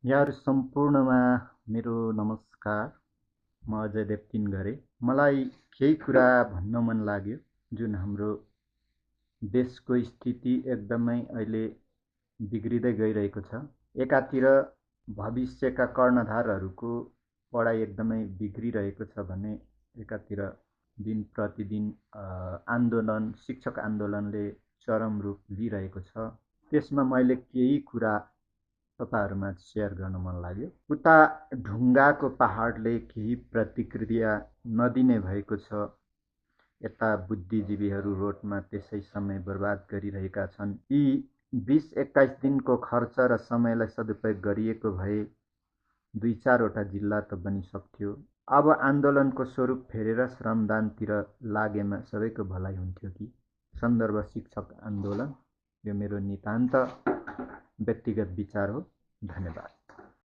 यहाँहरू सम्पूर्णमा मेरो नमस्कार। म अजय देव घरे। मलाई केही कुरा भन्न मन लाग्यो जुन हाम्रो देशको स्थिति एकदमै अहिले बिग्रिँदै गइरहेको छ। एकातिर भविष्यका कर्णधारहरूको पढाइ एकदमै बिग्रिरहेको छ भने एकातिर दिन प्रतिदिन आन्दोलन शिक्षक आन्दोलनले चरम रूप लिइरहेको छ। त्यसमा मैले केही कुरा तपाईहरुमा सेयर गर्न मन लाग्यो। उता ढुङ्गाको पहाडले केही प्रतिक्रिया नदिने भएको छ। यता बुद्धिजीवीहरू रोडमा त्यसै समय बर्बाद गरिरहेका छन्। यी 20-21 दिनको खर्च र समयलाई सदुपयोग गरिएको भए 2-4 वटा जिल्ला त बनिसक्थ्यो। अब आन्दोलनको स्वरूप फेरेर श्रमदानतिर लागेमा सबैको भलाइ हुन्थ्यो कि। सन्दर्भ शिक्षक आन्दोलन। यो मेरो नितान्त व्यक्तिगत विचार हो। धन्यवाद।